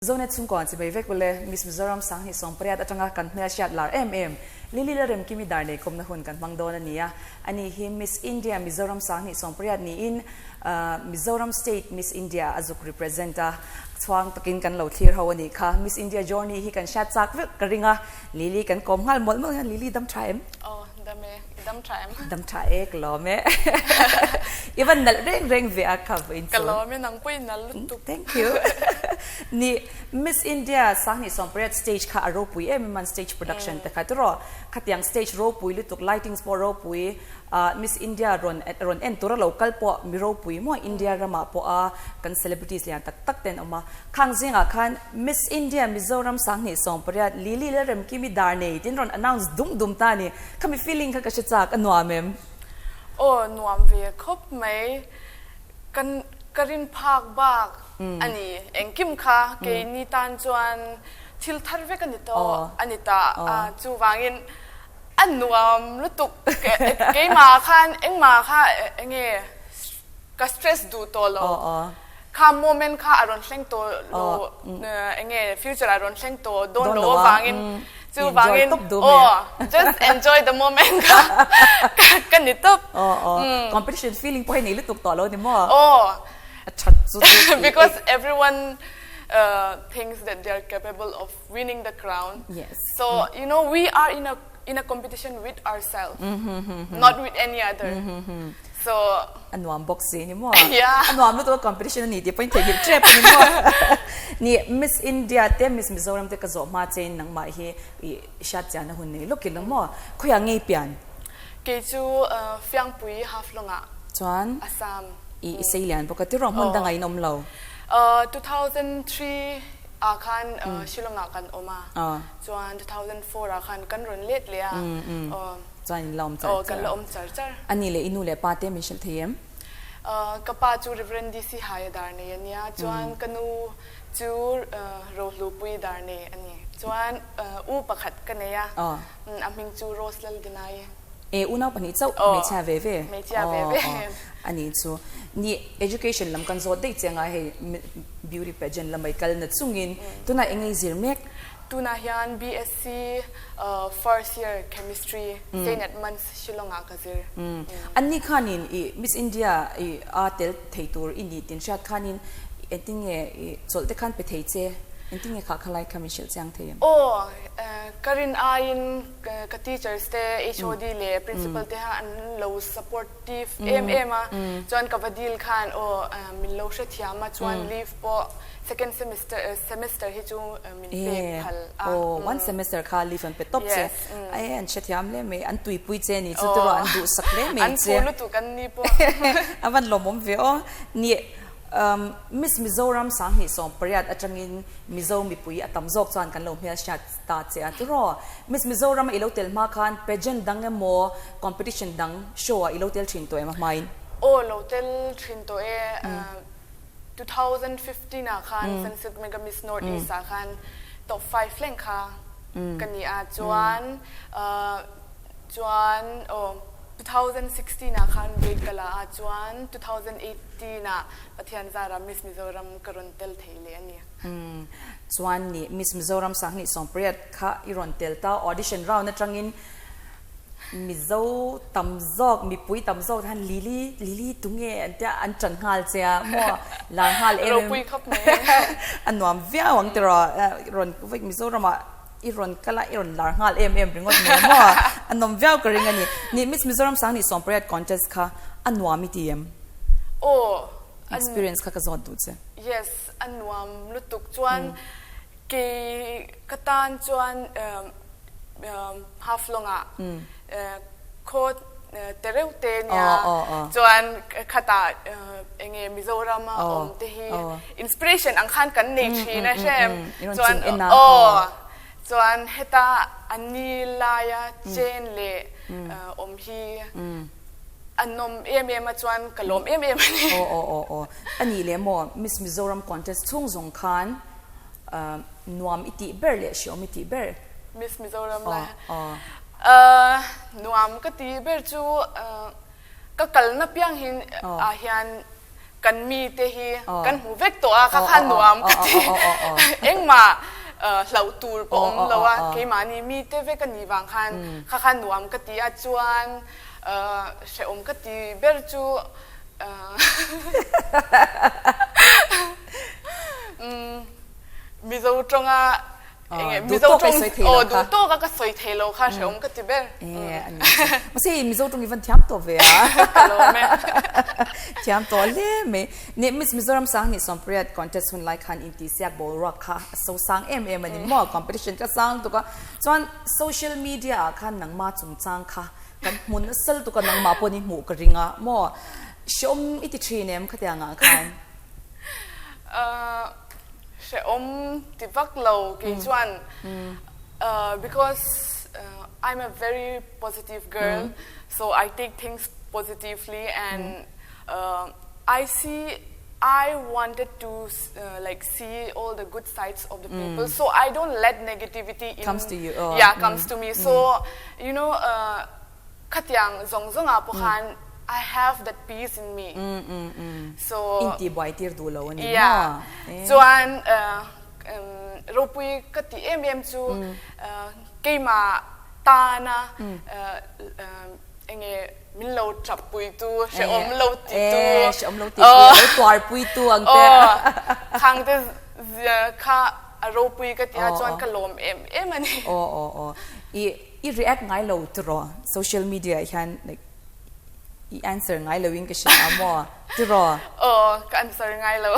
Zonet chhungkaw chi mai vek ule, Miss Mizoram 2018 atanga kan hmelhriat lar em em, Lily Lalremkimi dar nei kawmna hun kan hmang dawn a ni a. Ani hi Miss India Mizoram 2018 niin Mizoram State Miss India a zuk represent a, chhuang takin kan lo thlir ho a nih kha. Miss India journey hi kan hriat chak vek ka ring a, Lily kan kawm nghal mawlh mawlh hian Lily dam tha em? Aw, dam e, i dam tha em? Dam tha e, ka lawm e. I van nalh reng reng ve a kha vawiin chu. Ka lawm e, nang pawh i nalh lutuk. Thank you. Ni, Miss India 2018 stage kha a ropui em em an stage production te kha tiraw? Khatiang stage ropui lutuk, lightings pawh ropui, Miss India rawn rawn en tura lo kal pawh mi ropui maw India ramah pawh a kan celebrities lian tak tak te an awm a. Khang zingah khan Miss India Mizoram 2018 Lily Lalremkimi Darnei tin rawn announce dum dum ta a ni. Khami feeling kha ka hre chak, a nuam em? Aw nuam ve khawp mai. Kan ka rin phak bak a ni. Engkim kha keini tan chuan thil thar vek a ni tawh a ni ta. Chuvangin A nuam lutuk keimah khan engmah kha enge ka stress duh tawh lo kha moment kha a rawn thleng tawh lo enge future a rawn thleng tawh dawn lo avangin chuvangin aw just enjoy the moment kha ka ni tawp. Competition feeling pawh hi nei lutuk tawh lo ni maw? Aw A that chu because everyone thinks that they are capable of winning the crown. Yes. So, you know, we are in a in a competition with ourselves, not with any other. So, a nuam bawk si ni maw? Yeah. A nuam lutuk a competition a ni tih pawhin theihnghilh tep a ni maw? Ni Miss India te Miss Mizoram te ka zawh hma chein nangmah hi i hriat chian a hun nei lawk ilo maw? Khawiah ngei pian? Kei chu Fiangpui Haflong ah. Chuan? Assam. I i sei lian bawk a tiraw hmun dangah in awm lo? 2003 ah khan Shillong ah kan awm a, chuan 2004 ah khan kan rawn let leh a, Chuan in la awm char char. Kan la awm char char. A nih leh i nu leh pa te min hrilh thei em? Ka pa chu Reverend DC Haia dar nei a nia, chuan ka nu chu Rohlupui dar nei a ni. Chuan u pakhat ka nei a, a hming chu Rose Laldinai. E unau pahnih chauh hmeichhia ve ve. Hmeichhia ve ve. A nih chu. Ni education lam kan zawt daih chiang a hei beauty pageant lamah i kal na chungin tunah eng ei zir mek? Tunah hian BSc first year chemistry Saint Edmunds Shillong ah ka zir. Anni khanin i Miss India i a tel thei tur i nih tin hriat khanin engtin nge i chawlh te khan pe thei che? Engtin nge kha khalai kha min hrilh chiang thei em? Aw ka rin aiin ka teachers te HOD leh principal te kha an lo supportive em em a, chuan ka va dil khan aw min lo hrethiam a, chuan leave pawh second semester semester hi chu min pek phal a. Aw one semester kha leave an pe tawp che, ai an hrethiam hle mai, an tuipui che ni chu tiraw an duhsak hle mai che. An phu lutuk an ni pawh. A van lawmawm ve aw. Ni Miss Mizoram 2018 atangin Mizo mipui a tam zawk chuan kan lo hmelhriat Ta che a tiraw? Miss Mizoram a i lo tel hma khan pageant dang emaw competition dang show ah i lo tel thin tawh em a hmain? Aw lo tel thin tawh e. 2015 ah khan Sunsilk Mega Miss North East ah khan top 5 leng kha ka ni a chuan chuan aw 2016 ah khan break ka la a chuan 2018 ah Pathian zara Miss Mizoram ka rawn tel thei leh a ni. Umm chuan nih Miss Mizoram 2018 kha i rawn tel ta audition round atangin Mizo tam zawk mipui tam zawk te khan Lily Lily tunge an tia an tan nghal che a maw lar nghal em em Ropui khawp mai a nuam viau ang tiraw rawn vawi Mizoram ah i rawn kal a i rawn lar nghal em em ringawt mai maw a nawm viau ka ring a ni. Nih Miss Mizoram 2018 contest kha a nuam i ti em? Aw Experience kha ka zawt duh che. Yes, a nuam lutuk chuan kei ka tan chuan Haflong ah khaw te reuh te nia chuan khatah enge Mizoram a awm te hi inspiration ang khan kan nei thin a hrem chuan aw chuan heta an ni laia chen leh awm hi A nawm em em a chuan ka lawm em em a ni. Aw aw aw aw. A nih leh maw Miss Mizoram contest chhung zawng khan nuam i tih ber leh hriawm i tih ber? Miss Mizoram la nuam ka tih ber chu ka kalna piang hi ah hian. Kan mite hi kan hmu vek tawh a, kha kha nuam ka ti. Engmah hlauh tur pawh awm lo a, keimahni mite vek a nih vang khan kha kha nuam ka ti a, chuan hrehawm ka ti ber chu Mizo tawnga Enge Mizo tawng aw duh tawk a ka sawi thei lo kha hrehawm ka ti ber. Mahse hei Mizo tawng i van thiam tawh ve a. Ka lawm e. Thiam tawh hle mai. Nih Miss Mizoram Sanghnih Sawmpriat contest hun lai khan intihsiak boruak kha a so sang em em a ni maw? Competition kha sang lutuk a. Chuan social media ah khan nangma chungchang kha kan hmu nasa lutuk a nangmah pawhin i hmuh ka ring a maw? Hrehawm i ti thin em khatiang ah khan? Hrehawm ti vak lo kei chuan because I'm a very positive girl so I take things positively and I see I wanted to like see all the good sides of the people so I don't let negativity in comes to you yeah comes to me so you know Khatiang zawng zawngah pawh khan I have that peace in me. So Intihbuai tir duh lo a ni maw? Yeah. Chuan ropui ka tih em em chu keimah tana enge min lo tap puitu, hrehawm lo titu. Hrehawm lo titu, lo tuar puitu ang te. Khang te kha a ropui ka tih a chuan ka lawm em em a ni. Aw aw aw. I I react ngai lo tiraw social media ah hian like i answer ngai lo in ka hria a maw tiraw? Aw ka answer ngai lo.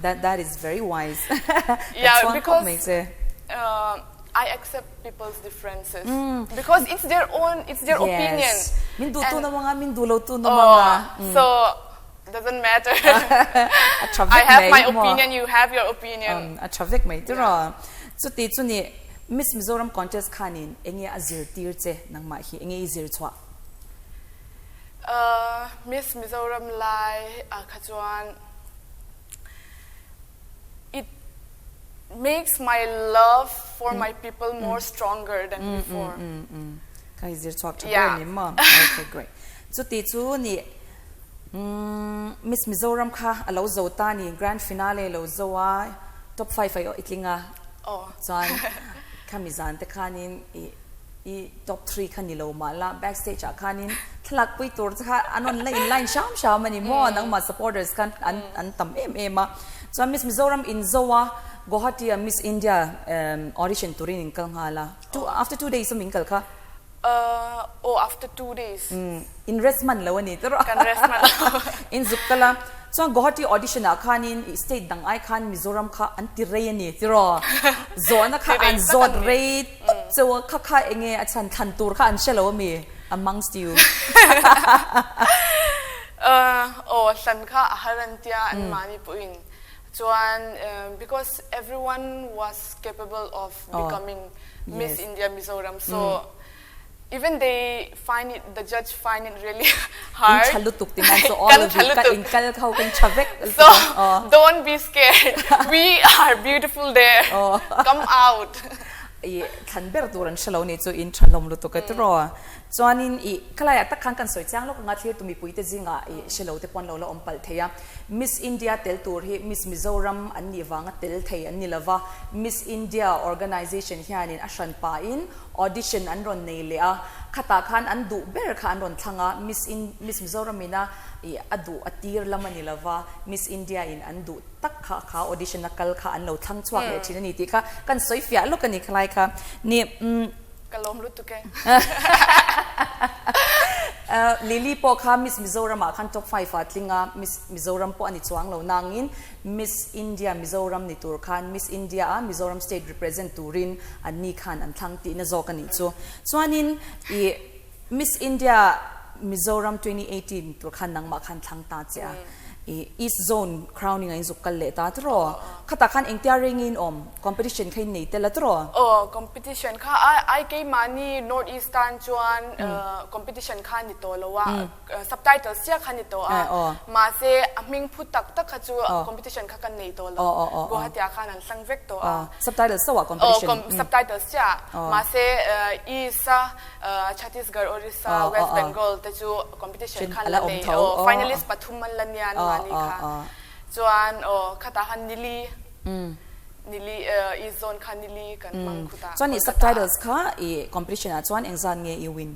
That that is very wise. Ka chhuang khawp mai che. I accept people's differences because it's their own it's their opinion. Yes. Min duh tu na manga min duh lo tu na manga. So doesn't matter. A tha I vek have mai my maw? opinion, you have your opinion. A tha vek mai tiraw? Chuti chu ni Miss Mizoram contest khanin enge a zirtir che nangmah hi enge i zir chhuah? Miss Mizoram lai ah kha chuan it makes my love for my people more stronger than before. Kha i zir chhuak tha ber ni maw? Okay great. Chuti chu ni Miss Mizoram kha a lo zo ta ni grand finale lo zo a top five ah i tling a chuan khami zan te khanin i i top three kha ni lo mah la backstage ah khanin thlalak pui tur te kha an rawn la in line hram hram a ni maw nangmah supporters khan an an tam em em a chuan Miss Mizoram in zo a Guwahati ah Miss India audition turin in kal nghal a two after two days a min kal kha. Aw after two days. In rest hman lo a ni tawrh a. Kan rest hman lo. In zuk kal a. Chuan Guwahati audition ah khanin i state dang ai khan Mizoram kha an ti rei a ni tiraw. Zawhna kha an zawt rei tawp cheu a, kha kha enge a chhan thlan tur kha an hre lo a mi amongst you. Aw hlan kha a har an tia an mahni pawhin. Chuan because everyone was capable of becoming Miss India Mizoram so even they find it the judge find it really hard. In tha lutuk ti man so all of you ka in kal kho kan tha vek. So don't be scared we are beautiful there come out. I thlan ber tur an hrelo ni chu in tha hlawm lutuk e tiraw. Chuanin i khalai ah tak khan kan sawi chiang lawk anga thlir tu mipui te zingah i hrelo te pawn lo la awm palh thei a. Miss India tel tur hi Miss Mizoram an nih vanga tel thei an ni lova, Miss India organisation hianin a hran pahin audition an rawn nei leh a, khatah khan an duh ber kha an rawn thlang a, Miss In Miss Mizoram ina ih a duh a tir lam a ni lova, Miss India in an duh tak kha kha audition a kal kha an lo thlang chhuak leh thin a ni tih kha kan sawi fiah lawk a ni khalai kha ni umm. Ka lawm lutuk e. Lily pawh kha Miss Mizoram ah khan top five ah tling a, Miss Mizoram pawh a ni chuang lo nangin Miss India Mizoram ni tur khan Miss India a Mizoram state represent turin an ni khan an thlang tihna zawk a nih chu. Chuanin i Miss India Mizoram 2018 tur khan nangmah khan thlang ta che a, i East Zone crowning ah in zuk kal leh ta tiraw? Khatah khan engtia rengin awm competition kha in nei tel a tiraw? Aw, competition kha a ai keimahni North East tan chuan competition kha ni tawh lo a, subtitle chiah kha ni tawh a, mahse a hming phu tak tak kha chu competition kha kan nei tawh lo, Guwahati ah khan an hlang vek tawh a. Subtitle so ah competition. Aw, subtitle chiah, mahse East a Chhattisgarh, Orissa, West Bengal te chu competition kha an la nei, aw finalist pathum an la nia an mahni. mahni kha. Chuan aw khatah khan nili nili East Zone kha nili kan hmang khutah. Chuan i subtitles kha i competition ah chuan engzat nge i win?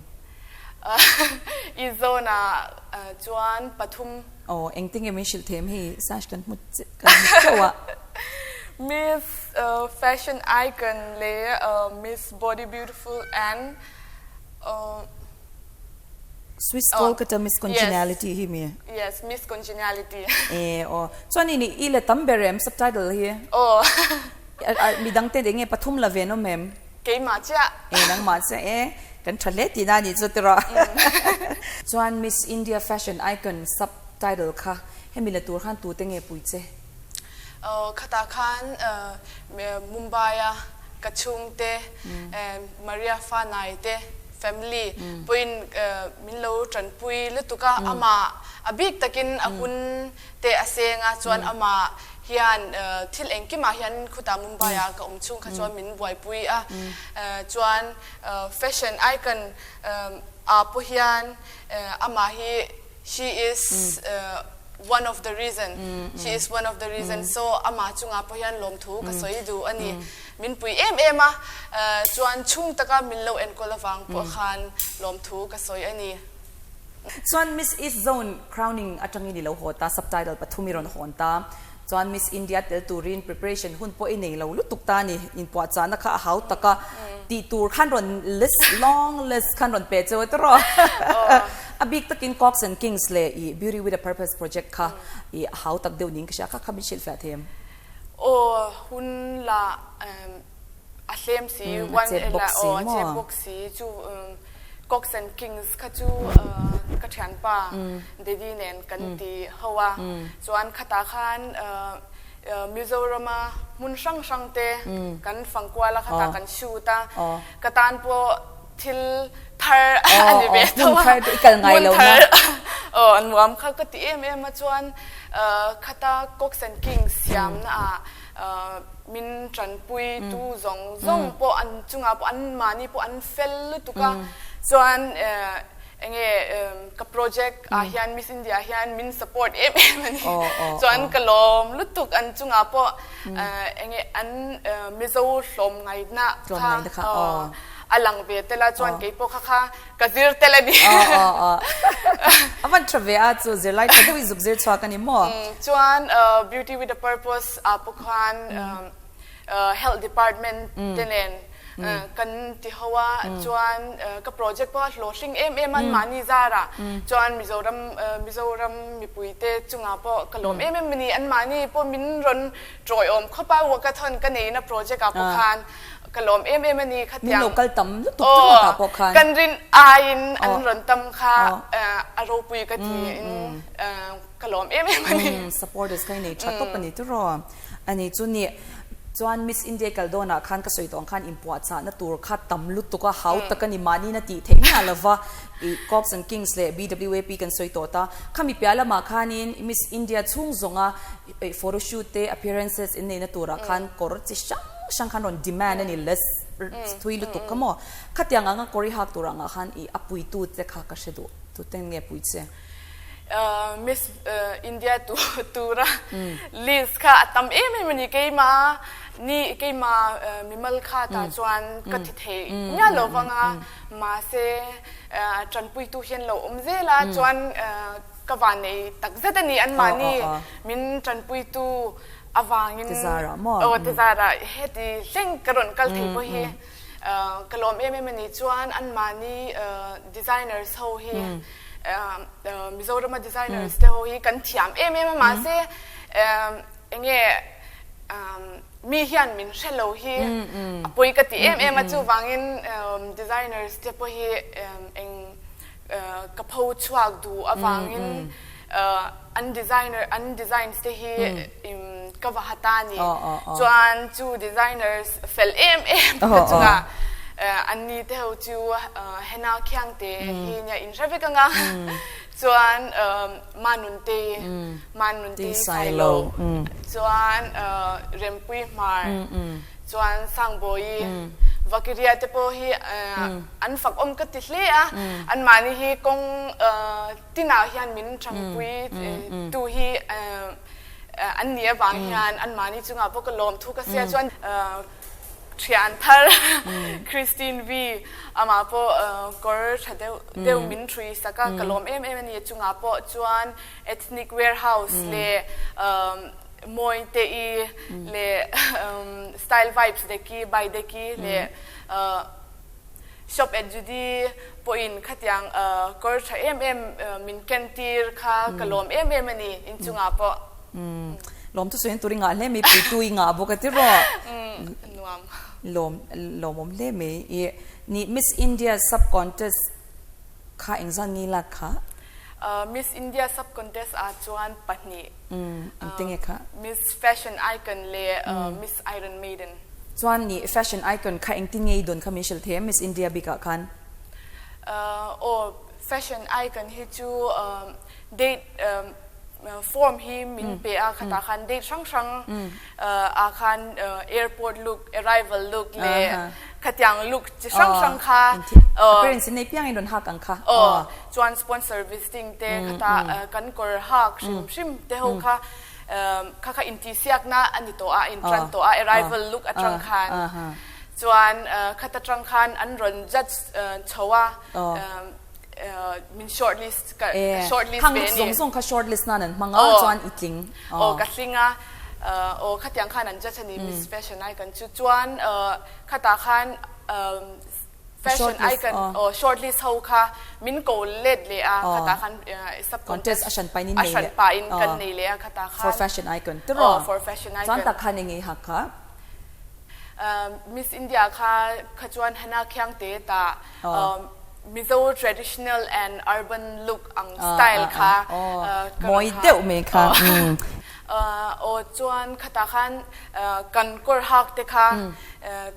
East Zone ah chuan pathum. Aw engtin nge min hrilh them hei sash kan hmu kan hmu teuh a. Miss Fashion Icon leh Miss Body Beautiful and Swiss Kolkata Miss Congeniality hi mi? Yes, Miss Congeniality. E aw. Chuan i i la tam ber em subtitle hi? Aw. Midang te enge pathum la ve nawm em? Keimah chiah. E nangmah chiah e. Kan tha hle tihna a nih chu tiraw. Chuan Miss India Fashion Icon subtitle kha hemi la tur khan tute nge pui che? Khatah khan Mumbai a ka chhungte Maria Fanai te family pawhin min lo tanpui lutuk a, amah a bik takin a hun te a seng a, chuan amah hian thil engkimah hian khutah Mumbai ah ka awm chhung kha chuan min buaipui a, chuan fashion icon ah pawh hian amah hi She is one of the reason, she is one of the reason, so amah chungah pawh hian lawmthu ka sawi duh a ni. Min pui em em a, chuan chhung taka min lo enkawl avang pawh khan lawmthu ka sawi a ni. Chuan Miss East Zone crowning atangin i lo haw ta, subtitle pathum i rawn hawn ta. Chuan Miss India tel turin preparation hun pawh i nei lo lutuk ta a ni, inpuahchahna kha a hau tak a, tih tur khan rawn list, long list khan rawn pe cheu tawh rawh. A bik takin Cox and Kings leh i Beauty with a Purpose project kha i a hau tak deuh niin ka hria, kha kha min hrilhfiah thei em? Aw, hun la a hlem si, one a chep bawk si maw? A chep bawk si, chu Cox and Kings kha chu ka thianpa Daddy nen kan ti ho a, chuan khatah khan Mizorama hmun hrang hrang te kan fang kual a, khatah kan shoot a, ka tan pawh thil thar a ni ve tho a, hmun thar aw nuam kha ka ti em em a, chuan khata Cox and Kings siamna ah Min tanpui tu zawng zawng pawh an chungah pawh an mahni pawh an fel lutuk a, chuan enge ka project ah hian Miss India ah hian min support em em a ni, chuan ka lawm lutuk an chungah pawh enge an Mizo hlawm ngaihna kha a lang ve tel a, chuan keipawh kha kha Ka zir tel a ni. Aw aw aw. A van tha ve a chu zirlai tha deuh i zuk zir chhuak a ni maw? Chuan Beauty with a Purpose ah pawh khan Health Department te nen kan ti ho a, chuan ka project pawh a hlawhhling em em a anmahni zarah chuan Mizoram Mizoram mipui te chungah pawh ka lawm em em a ni. Anmahni pawh min rawn tawiawm khawp a, walkathon ka neihna project ah pawh khan Ka lawm em em a ni khatiang. Min lo kal tam lutuk chu maw tah pawh khan. Kan rin aiin an rawn tam kha a ropui ka ti in ka lawm em em a ni. Supporters kha i nei tha tawp a ni tiraw. A ni chu ni chuan Miss India kal dawnah khan ka sawi tawh ang khan inpuahchahna tur kha tam lutuk a hau tak a ni mahni na tih theih miah lova i Cops and Kings leh BWAP kan sawi tawh ta. Khami piah lamah khanin Miss India chhung zawnga photo shoot te appearances in neihna turah khan kawr chi hrang hrang khan rawn demand a ni less thui lutuk kha maw khatiang anga kawr i hak tur angah khan i a puitu te kha ka hre duh tuten nge pui che. Miss India tura list kha a tam em em a ni keima ni keima mimal kha tah chuan ka thi thei miah lo vang a mahse tanpuitu hian lo awm zel a chuan Ka van nei tak zet a ni anmahni min tanpuitu avangin aw Tizara heti hleng ka rawn kal thei pawh hi ka lawm em em a ni. Chuan anmahni designers ho hi Mizorama designers te ho hi kan thiam em em a mahse enge mi hian min hre lo hi a pawi ka ti em em a chuvangin designers te pawh hi eng ka pho chhuak duh avangin an designer an designs te hi ka va ha ta ni. Chuan chu designers fel em em ka chungah an ni te ho chu henna khiang te hi nia in hre vek anga chuan Manunte Manunte Sailo chuan Rempui Hmar chuan Sangbawi. Vakiria te pawh hi an fakawm ka ti hle a, anmahni hi kawng tinah hian min tangpui tu hi an nih avang hian anmahni chungah pawh ka lawm thu ka sia chuan thian thar Christine V amah pawh kawr tha deuh deuh min thui sak a, ka lawm em em a ni. Chungah pawh chuan Ethnic Warehouse leh Mawite-i leh Style Vibes Deki by Deki leh Shop at Judy pawhin khatiang kawr tha em em min kentir kha ka lawm em em a ni inchungah pawh. Lawm chu sawi tur i ngah hle mai, puitu i ngah bawk a ti rawh. Nuam. Lawm lawmawm hle mai. I ni Miss India sub contest kha engzat nge i lak kha? Miss India sub contest ah chuan pahnih. Engte nge kha? Miss Fashion Icon leh Miss Iron Maiden. Chuan nih Fashion Icon kha engtin nge i dawn kha min hrilh thei em Miss India bikah khan? Aw, Fashion Icon hi chu date form hi min pe a khatah khan date hrang hrang ah khan airport look, arrival look leh khatiang look chi hrang hrang kha Appearance in nei piang in rawn hak ang kha. Aw, chuan sponsor visiting te khata kan kawr hak hrim hrim te ho kha kha kha intihsiakna a ni tawh a, intran tawh a arrival look atang khan chuan khata tang khan an rawn judge chho a min short list ka short list ve a ni. Khang zawng zawng kha short list nan an hmang a chuan i tling. Aw ka tling a, aw khatiang khan an judge a ni Miss Fashion Icon chu chuan khatah khan Fashion icon aw short list ho kha min ko let leh a khatah khan sub contest a hran pain in nei leh a hran pain kan nei leh a khatah khan for fashion icon tiraw aw for fashion icon chuan tak khan eng ei hak kha Miss India kha kha chuan Hana Khiangte ta Mizo traditional and urban look ang style kha mawi deuh mai kha Aw chuan khatah khan kan kawr hak te kha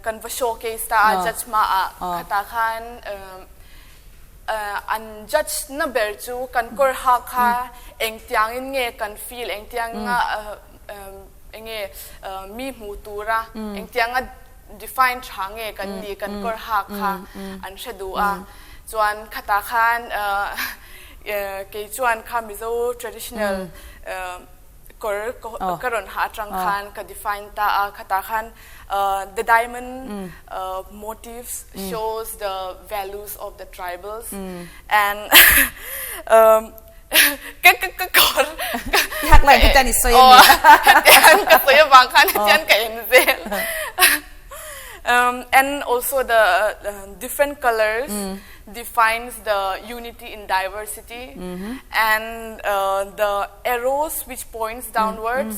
kan va showcase ta a judge hmaah khatah khan an judge na ber chu kan kawr hak kha engtiangin nge kan feel engtianga enge mi hmuh tura engtianga define tha nge kan ni kan kawr hak kha an hre duh a chuan khatah khan Kei chuan kha Mizo traditional kawr ka rawn ha atang khan ka define ta a, khatah khan the diamond motifs shows the values of the tribals and ka ka kawr I hak lai hetian i sawi a ni. Hetian ka sawi avang khan hetian ka en zel. And also the different colours defines the unity in diversity and the arrows which points downwards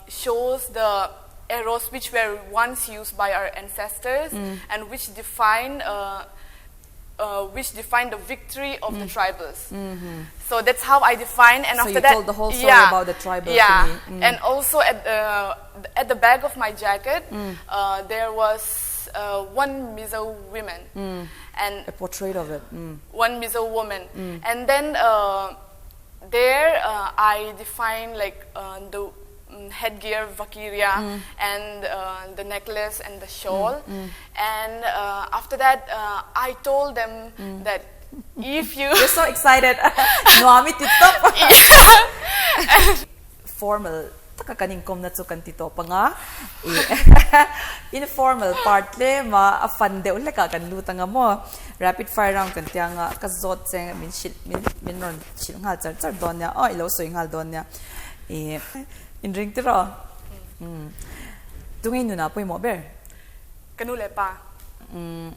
shows the arrows which were once used by our ancestors and which define which define the victory of the tribals. So that's how I define and So after you that told the whole story yeah, about the tribal yeah. thingy. And also at the at the back of my jacket there was one Mizo woman and A portrait of it. one Mizo woman and then there I define like the headgear vakiria and the necklace and the shawl and after that I told them that if you You're so excited. Nuam i ti tawp. Formal taka kan inkawmna chu kan ti tawp anga i informal part tlema a fun deuh hlekah kan lut anga maw rapid fire round kan tia anga ka zawt che min hrilh min min rawn hrilh nghal char char dawn nia aw i lo sawi nghal dawn nia i inring tiraw umm tunge nunah pawimawh ber ka nu leh pa umm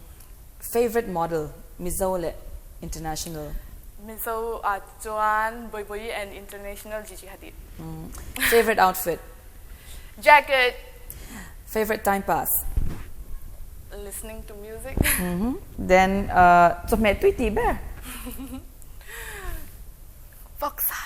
favourite model Mizo leh international Mizo ah Chuan Boiboyi and International Gigi Hadid. Favorite outfit? Jacket. Favorite time pass? Listening to music. Then chawhmeh tui tih ber? Vawksa.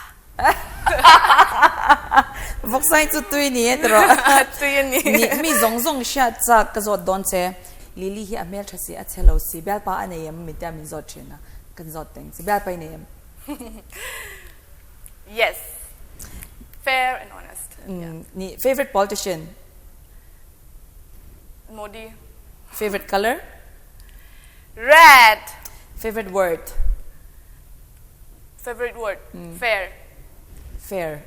Vawksa hi chu tui ni e tiraw? Tui a ni. Mi zawng zawng hriat chak ka zawt dawn che. Lily hi a hmeltha si, a chhe lo si, bialpa a nei em? Min tia min zawt thin a. Kan zawt teng chi bial pai nei em? Yes. Fair and honest. Ni favorite politician? Modi. Favorite color? Red. Favorite word? Favorite word? Fair. Fair.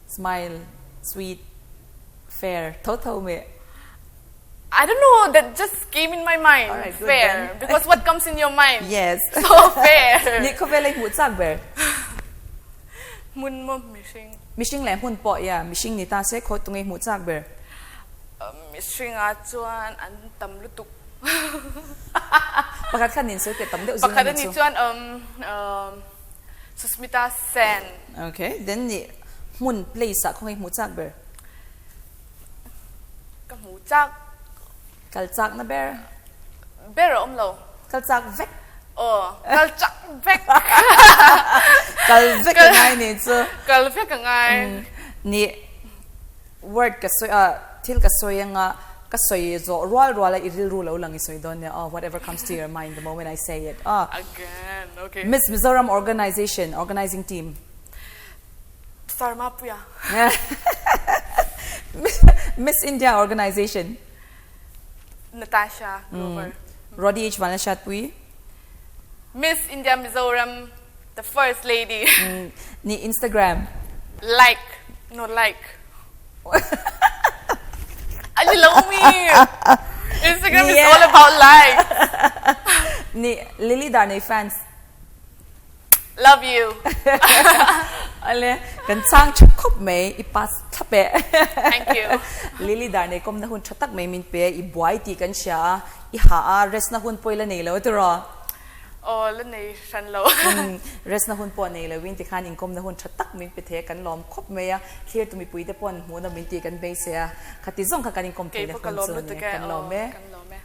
Smile, sweet, fair. Tho tho me. I don't know, that just came in my mind. All right, good fair. then. Because what comes in your mind? Yes. So fair. Ni khawvel ei hmuh chak ber. Hmun maw mihring. Mihring leh hmun pawh ya, mihring ni ta se khaw tunge hmuh chak ber. Mihring ah chuan an tam lutuk. Pakhat khan nin sawi teh tam deuh zing Pakhat a ni ani chu. chuan um um Susmita Sen. Okay, then ni hmun place ah khawnge hmuh chak ber. Ka hmu chak. Kal chak na ber. Ber a awm lo. Kal chak vek. Aw, kal chak vek. Kal vek a ngai ni chu. Kal vek a ngai. Ni word ka sawi a, thil ka sawi anga ka sawi zawh rual rual a i rilru lo lang i sawi dawn nia aw, whatever comes to your mind the moment I say it aw. Again, okay. Miss Mizoram Organization, organizing team. Sarma Puia. Miss India Organization. Natasha Glover. Roddy H. Vanlalhriatpui. Miss India Mizoram, the first lady. Ni Instagram. Like, no like. Ani lo mi. Instagram is all about like. Ni Lily Darnei fans. Love you. Ale, kan chang tha khawp mai, i pass thlap e. Thank you. Lily dar nei kawmna hun tha tak mai min pe, i buai tih kan hria a, i ha a, rest na hun pawh i la nei lo tiraw? Aw, la nei hran lo. Rest na hun pawh nei lo in tikhan inkawmna hun tha tak min pe thei a, kan lawm khawp mai a, thlir tu mipui te paw'n hmuhna min tih kan beisei a, khati zawng kha kan inkawm theihna hun chu a ni, kan lawm e. Kan lawm e.